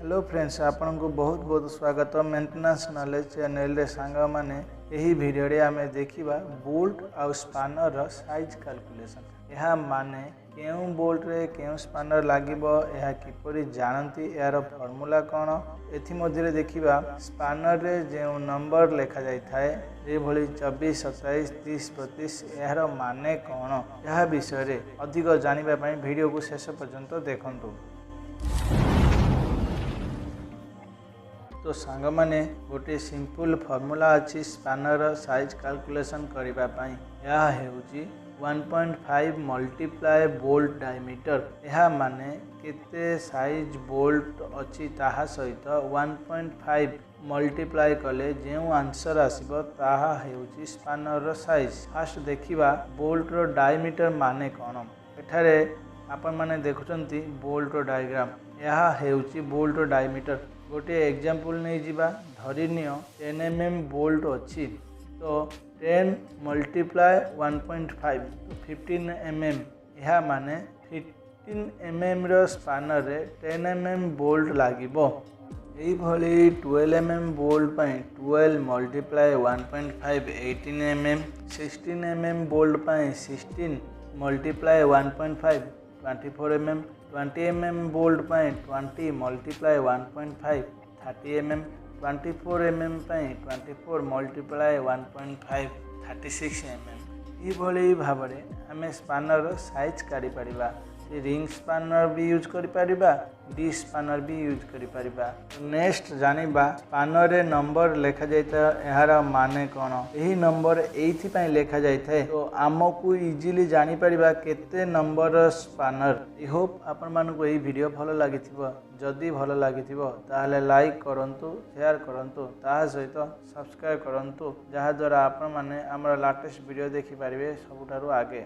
Hello friends, ଆପଣଙ୍କୁ ବହୁତ ବହୁତ ସ୍ୱାଗତ ମେଣ୍ଟେନାନ୍ସ ନଲେଜ ଚ୍ୟାନେଲରେ। ସାଙ୍ଗମାନେ, ଏହି ଭିଡ଼ିଓରେ ଆମେ ଦେଖିବା ବୋଲ୍ଟ ଆଉ ସ୍ପାନରର ସାଇଜ୍ କାଲକୁଲେସନ୍। ଏହା ମାନେ କେଉଁ ବୋଲ୍ଟରେ କେଉଁ ସ୍ପାନର ଲାଗିବ, ଏହା କିପରି ଜାଣନ୍ତି, ଏହାର ଫର୍ମୁଲା କ'ଣ। ଏଥିମଧ୍ୟରେ ଦେଖିବା ସ୍ପାନରରେ ଯେଉଁ ନମ୍ବର ଲେଖାଯାଇଥାଏ, ଯେଭଳି 24, 27, 30, 32, ଏହାର ମାନେ କ'ଣ। ଏହା ବିଷୟରେ ଅଧିକ ଜାଣିବା ପାଇଁ ଭିଡ଼ିଓକୁ ଶେଷ ପର୍ଯ୍ୟନ୍ତ ଦେଖନ୍ତୁ। ତ ସାଙ୍ଗମାନେ, ଗୋଟିଏ ସିମ୍ପଲ୍ ଫର୍ମୁଲା ଅଛି ସ୍ପାନର ସାଇଜ୍ କାଲକୁଲେସନ୍ କରିବା ପାଇଁ। ଏହା ହେଉଛି 1.5 ମଲ୍ଟିପ୍ଲାଏ ବୋଲ୍ଟ ଡାଇମିଟର। ଏହା ମାନେ କେତେ ସାଇଜ୍ ବୋଲ୍ଟ ଅଛି, ତାହା ସହିତ 1.5 ମଲ୍ଟିପ୍ଲାଏ କଲେ ଯେଉଁ ଆନ୍ସର୍ ଆସିବ, ତାହା ହେଉଛି ସ୍ପାନରର ସାଇଜ୍। ଫାଷ୍ଟ ଦେଖିବା ବୋଲ୍ଟର ଡାଇମିଟର ମାନେ କ'ଣ। ଏଠାରେ ଆପଣମାନେ ଦେଖୁଛନ୍ତି ବୋଲ୍ଟର ଡାଇଗ୍ରାମ। ଏହା ହେଉଛି ବୋଲ୍ଟର ଡାଇମିଟର। ଗୋଟିଏ ଏକ୍ଜାମ୍ପଲ୍ ନେଇଯିବା। ଧରିନିଅ 10 mm ବୋଲ୍ଟ ଅଛି, ତ 10 ମଲ୍ଟିପ୍ଲାଏ 1.5, 15 mm। ଏହା ମାନେ 15 ଏମ୍ଏମ୍ର ସ୍ପାନରରେ 10 mm ବୋଲ୍ଟ ଲାଗିବ। ଏଇଭଳି 12 mm ବୋଲ୍ଟ ପାଇଁ 12 multiply 1.5, 18 mm। 16 mm bolt ପାଇଁ 16 multiply 1.5, 24 mm। 20 mm bolt ପାଇଁ 20 multiply 1.5, 30 mm। 24 mm ପାଇଁ 24 multiply 1.5, 36 mm। ଏହିଭଳି ଭାବରେ ଆମେ ସ୍ପାନର ସାଇଜ୍ କାଢ଼ିପାରିବା। ସେ ରିଙ୍ଗ ସ୍ପାନର ବି ୟୁଜ୍ କରିପାରିବା, ଡିସ୍କ ସ୍ପାନର ବି ୟୁଜ୍ କରିପାରିବା। ନେକ୍ସଟ ଜାଣିବା ସ୍ପାନରରେ ନମ୍ବର ଲେଖାଯାଇଥାଏ, ଏହାର ମାନେ କ'ଣ। ଏହି ନମ୍ବର ଏଇଥିପାଇଁ ଲେଖାଯାଇଥାଏ, ତ ଆମକୁ ଇଜିଲି ଜାଣିପାରିବା କେତେ ନମ୍ବର ସ୍ପାନର। I Hope ଆପଣମାନଙ୍କୁ ଏହି ଭିଡ଼ିଓ ଭଲ ଲାଗିଥିବ। ଯଦି ଭଲ ଲାଗିଥିବ, ତାହେଲେ ଲାଇକ୍ କରନ୍ତୁ, ସେୟାର କରନ୍ତୁ, ତାହା ସହିତ ସବସ୍କ୍ରାଇବ୍ କରନ୍ତୁ, ଯାହାଦ୍ୱାରା ଆପଣମାନେ ଆମର ଲାଟେଷ୍ଟ ଭିଡ଼ିଓ ଦେଖିପାରିବେ ସବୁଠାରୁ ଆଗେ।